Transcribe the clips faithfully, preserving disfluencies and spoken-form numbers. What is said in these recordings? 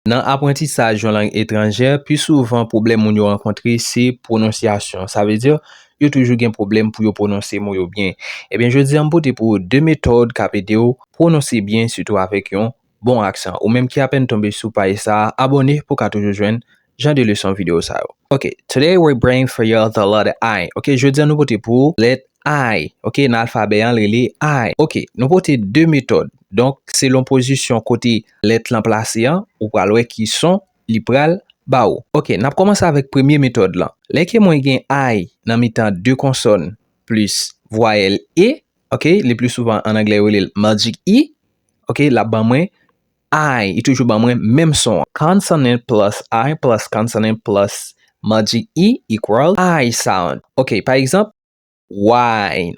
Nan aprantisaj yon lang etranjè, pi souvan pwoblèm moun yo rankontre se pwononsyasyon. Sa vle di, yo toujou gen pwoblèm pou yo pwononse mo yo byen. Ebyen, jodi a m pote pou ou de metòd k ap ede w pwononse byen, sitou avèk yon bon aksan. Ou menm ki apèn tonbe sou paj sa a, abòne pou w ka toujou jwenn jan de leson videyo sa yo. Ok, today we bring for you the letter I. Ok, jodi a nou pote pou ou lèt I. Ok, nan alfabè an, l rele I. Ok, nou pote de metòd. Donk, selon pozisyon kote lèt lan plase an, ou pral wè ki son li pral ba ou. Ok, n ap kòmanse avèk premye metòd lan. Lè ke mwen gen I nan mitan de konsòn plis vwayèl E, ok, le pli souvan an anglè yo rele l magic E, ok, l ap ban mwen I, li toujou ban mwen menm son an. Consonant plus I plus consonant plus magic E equal I sound. Ok, pa egzanp, wine,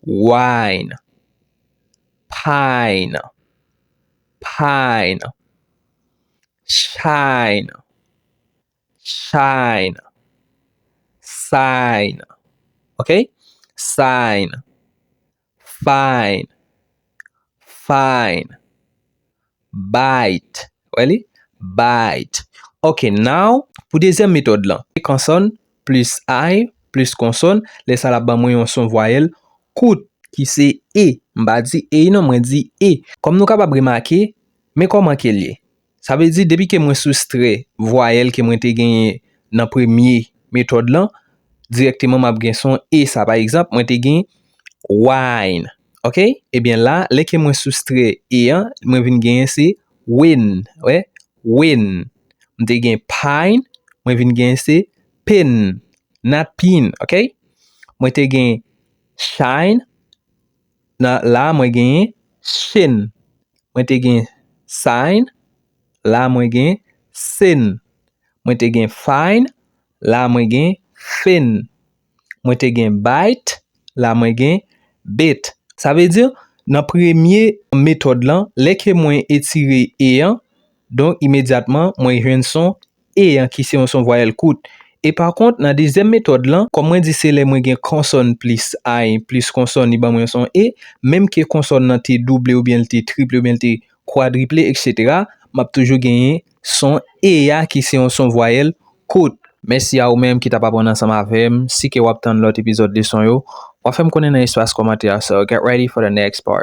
wine, pine, pine, shine, shine, sign, ok? Sign, fine, fine, bite, wè li? Bite. Ok, now, pou dezyèm metòd lan, konsòn plis I plis konsòn, lè sa l ap ban mwen yon son vwayèl kout, ki se E. M pa di E non, mwen di E. Kòm nou kapab remake, men kòman ke l ye. Sa vle di, depi ke mwen soustrè vwayèl ke mwen te genyen nan premye metòd lan, dirèkteman m ap gen son E sa. Pa egzanp, mwen te gen wine. Ok? Ebyen la, lè ke mwen soustrè E an, mwen vin genyen se win. Wè? Win. M te gen pine, mwen vin genyen se pen, not pin. Ok? Mwen te gen shine, nan la mwen genyen shin. Mwen te gen sign, la mwen gen sin. Mwen te gen fine, la mwen gen fin. Mwen te gen bite, la mwen gen bit. Sa vle di, nan premye metòd lan, lè ke mwen etire E an, donk imedyatman mwen jwenn son E an ki se yon son vwayèl kout. E pa kont, nan dezyèm metòd lan, kòm mwen di se lè mwen gen konsòn plis I plis konsòn li ban mwen yon son E, menm ke konsòn nan te double oubyen l te triple oubyen l te kwadriple, etsetera, m ap toujou genyen son E a ki se yon son vwayèl kout. Mèsi a ou menm ki t ap aprann ansanm avè m. Si ke w ap tann lòt epizòd leson yo, w ap fè m konnen nan espas kòmantè a. So, get ready for the next part.